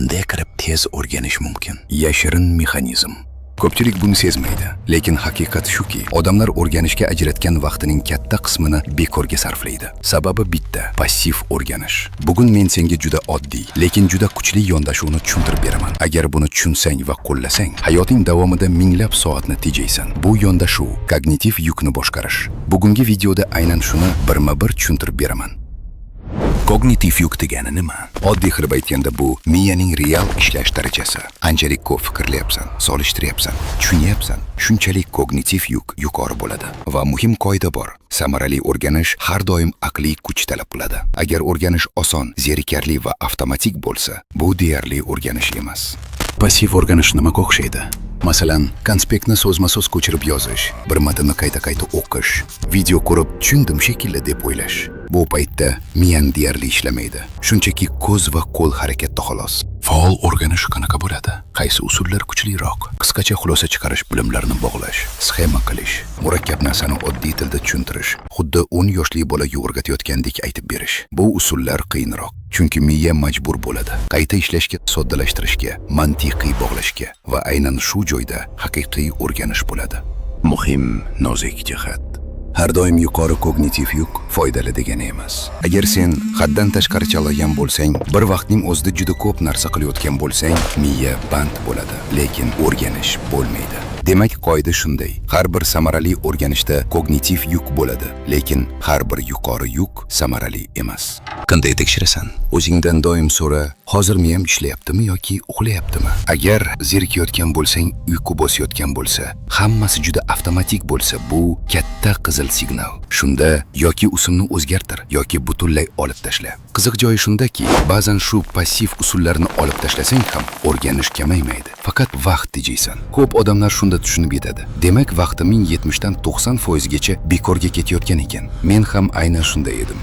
Qanday qilib tez o'rganish mumkin? Yashirin mexanizm. Ko'pchilik buni sezmaydi, lekin haqiqat shuki, odamlar o'rganishga ajratgan vaqtining katta qismini bekorga sarflaydi. Sababi bitta: passiv o'rganish. Bugun men senga juda oddiy, lekin juda kuchli yondashuvni tushuntirib beraman. Agar buni tushunsang va qo'llasang, hayoting davomida minglab soatni tejaysan. Bu yondashuv kognitiv yukni boshqarish. Bugungi videoda aynan shuni birma-bir tushuntirib beraman. Kognitiv yuk degani nima? Oddiy qilib aytganda, bu miyaning real ishlash darajasi. Qanchalik ko'p fikrlayapsan, solishtiryapsan, tushunyapsan, shunchalik kognitiv yuk yuqori bo'ladi. Va muhim qoida bor. Samarali o'rganish har doim aqliy kuch talab qiladi. Agar o'rganish oson, zerikarli va avtomatik bo'lsa, bu deyarli o'rganish emas. Passiv o'rganish nimaga o'xshaydi? Masalan, konspektni so'zma-so'z ko'chirib yozish, bir matnni qayta-qayta o'qish, video ko'rib tushundim shekilli deb o'ylash. Bu paytda miyang deyarli ishlamaydi. Shunchaki ko'z va qo'l harakatda, xolos. Faol o'rganish qanaqa bo'ladi? Qaysi usullar kuchliroq? Qisqacha xulosa chiqarish, bilimlarni bog'lash, sxema qilish, murakkab narsani oddiy tilda tushuntirish, xuddi 10 yoshli bolaga o'rgatayotgandek aytib berish. Bu usullar qiyinroq, chunki miya majbur bo'ladi qayta ishlashga, soddalashtirishga, mantiqiy bog'lashga va aynan shu joyda haqiqiy o'rganish bo'ladi. Muhim nozik jihat. Har doim yuqori kognitiv yuk foydali degani emas. Agar sen haddan tashqari chalg'igan bo'lsang, bir vaqtning o'zida juda ko'p narsa qilayotgan bo'lsang, miya band bo'ladi, lekin o'rganish bo'lmaydi. Demak, qoida shunday: har bir samarali o'rganishda kognitiv yuk bo'ladi, lekin har bir yuqori yuk samarali emas. Qanday tekshirasan? O'zingdan doim so'ra: hozir miyam ishlayaptimi yoki uxlayaptimi? Agar zerikayotgan bo'lsang, uyqu bosayotgan bo'lsa, hammasi juda avtomatik bo'lsa, bu katta qizil signal. Shunda yoki usulni o'zgartir, yoki butunlay olib tashla. Qiziq joyi shundaki, ba'zan shu passiv usullarni olib tashlasang ham o'rganish kamaymaydi. Faqat vaqt tejaysan. Ko'p odamlar shunda tushunib yetadi. Demak, vaqtimning 70 dan 90 foizgacha bekorga ketayotgan ekan. Men ham aynan shunday edim.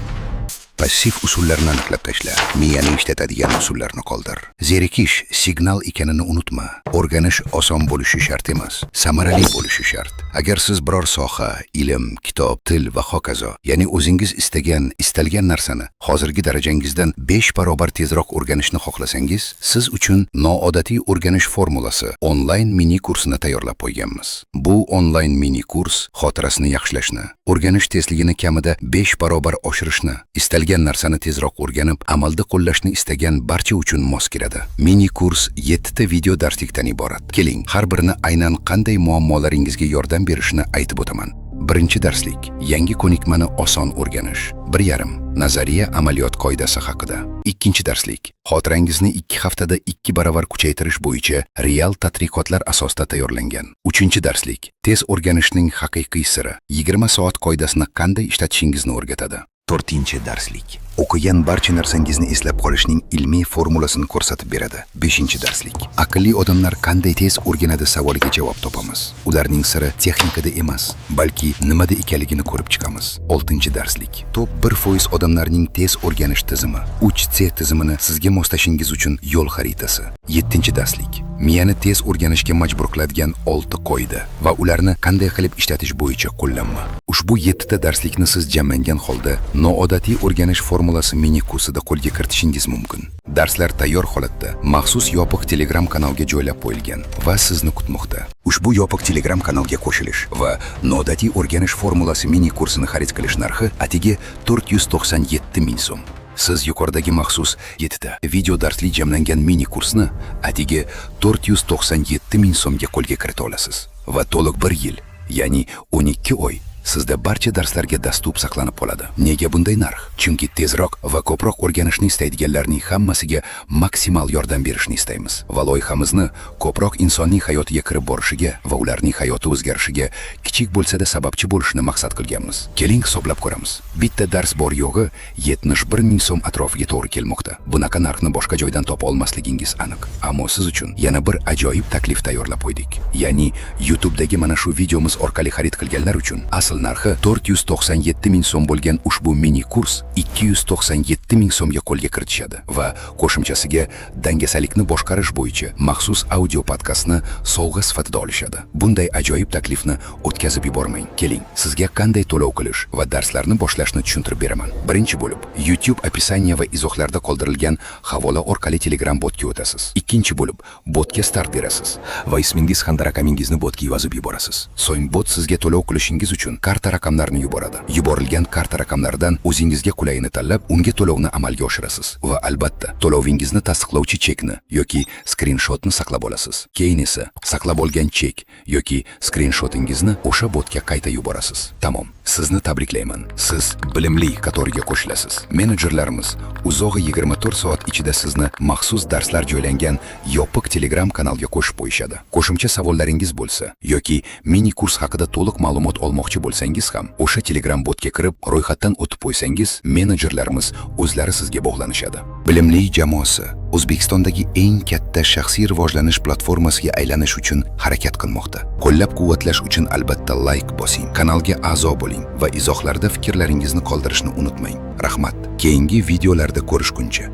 Passiv usullarni aniqlab tashla. Miyani ishlatadigan usullarni qoldir. Zerikish signal ekanini unutma. O'rganish oson bo'lishi shart emas, samarali bo'lishi shart. Agar siz biror soha, ilm, kitob, til va hokazo, ya'ni o'zingiz istagan, istalgan narsani hozirgi darajangizdan 5 barobar tezroq o'rganishni xohlasangiz, siz uchun noodatiy o'rganish formulasi onlayn mini kursini tayyorlab qo'yganmiz. Bu onlayn mini kurs xotirasini yaxshilashni, o'rganish tezligini kamida 5 barobar oshirishni, istalgan narsani tezroq o'rganib, amalda qo'llashni istagan barcha uchun mos keladi. Mini kurs 7 ta video darslikdan iborat. Keling, har birini aynan qanday muammolaringizga yordam berishini aytib o'taman. Birinchi darslik: yangi ko'nikmani oson o'rganish. 1,5 nazariya amaliyot qoidasi haqida. Ikkinchi darslik: xotirangizni 2 haftada 2 baravar kuchaytirish bo'yicha real tadqiqotlar asosida tayyorlangan. Uchinchi darslik: tez o'rganishning haqiqiy siri. 20 soat qoidasini qanday ishlatishingizni o'rgatadi. To'rtinchi darslik. O'qigan barcha narsangizni eslab qolishning ilmiy formulasini ko'rsatib beradi. Beshinchi darslik. Aqlli odamlar qanday tez o'rganadi savoliga javob topamiz. Ularning siri texnikada emas, balki nimada ekanligini ko'rib chiqamiz. Oltinchi darslik. Top 1% odamlarning tez o'rganish tizimi. 3C tizimini sizga moslashingiz uchun yo'l xaritasi. Yettinchi darslik. Miyani tez o'rganishga majbur qiladigan 6 qoida va ularni qanday qilib ishlatish bo'yicha qo'llanma. Ushbu 7 ta darslikni siz jamlangan holda noodatiy o'rganish formulasi mini kursida qo'lga kiritishingiz mumkin. Darslar tayyor holatda maxsus yopiq Telegram kanalga joylab qo'yilgan va sizni kutmoqda. Ushbu yopiq Telegram kanalga qo'shilish va noodatiy o'rganish formulasi mini kursini xarid qilish narxi atigi 497 ming so'm. Siz yuqoridagi maxsus 7 ta video darsli jamlangan mini kursni atigi 497 ming so'mga qo'lga kirita olasiz va to'liq 1 yil, ya'ni 12 oy sizda barcha darslarga доступ saqlanib qoladi. Nega bunday narx? Chunki tezroq va ko'proq o'rganishni istaydiganlarning hammasiga maksimal yordam berishni istaymiz va loyihamizni ko'proq insonning hayotiga kirib borishiga va ularning hayoti o'zgarishiga kichik bo'lsa-da sababchi bo'lishni maqsad qilganmiz. Keling, hisoblab ko'ramiz. Bitta dars bor yo'g'i 71 ming so'm atrofiga to'g'ri kelmoqda. Bunaqa narxni boshqa joydan topa olmasligingiz aniq. Ammo siz uchun yana bir ajoyib taklif tayyorlab qo'ydik. Ya'ni YouTube'dagi mana shu videomiz orqali xarid qilganlar uchun asl Asl narxi 497 ming so'm bo'lgan ushbu mini kurs 297 ming so'mga qo'lga kiritishadi va qo'shimchasiga dangasalikni boshqarish bo'yicha maxsus audio podkastni sovg'a sifatida olishadi. Bunday ajoyib taklifni o'tkazib yubormang. Keling, sizga qanday to'lov qilish va darslarni boshlashni tushuntirib beraman. Birinchi bo'lib, YouTube описание va izohlarda qoldirilgan havola orqali Telegram botga o'tasiz. Ikkinchi bo'lib, botga start berasiz va ismingiz hamda raqamingizni botga yozib yuborasiz. So'ng bot sizga to'lov qilishingiz uchun karta raqamlarini yuboradi. Yuborilgan karta raqamlaridan o'zingizga qulayini tanlab, unga to'lovni amalga oshirasiz va albatta, to'lovingizni tasdiqlovchi chekni yoki skrinshotni saqlab olasiz. Keyin esa saqlab olgan chek yoki skrinshotingizni o'sha botga qayta yuborasiz. Tamom. Sizni tabriklayman. Siz bilimli qatoriga qo'shilasiz. Menejerlarimiz uzog'i 24 soat ichida sizni maxsus darslar joylangan yopiq Telegram kanalga qo'shib qo'yishadi. Qo'shimcha savollaringiz bo'lsa yoki mini kurs haqida to'liq ma'lumot olmoqchi bo'lsangiz ham, o'sha Telegram botga kirib, ro'yxatdan o'tib qo'ysangiz, menejerlarimiz o'zlari sizga bog'lanishadi. Bilimli jamoasi O'zbekistondagi eng katta shaxsiy rivojlanish platformasiga aylanish uchun harakat qilmoqda. Qo'llab-quvvatlash uchun albatta like bosing, kanalga a'zo bo'ling va izohlarda fikrlaringizni qoldirishni unutmang. Rahmat. Keyingi videolarda ko'rishguncha.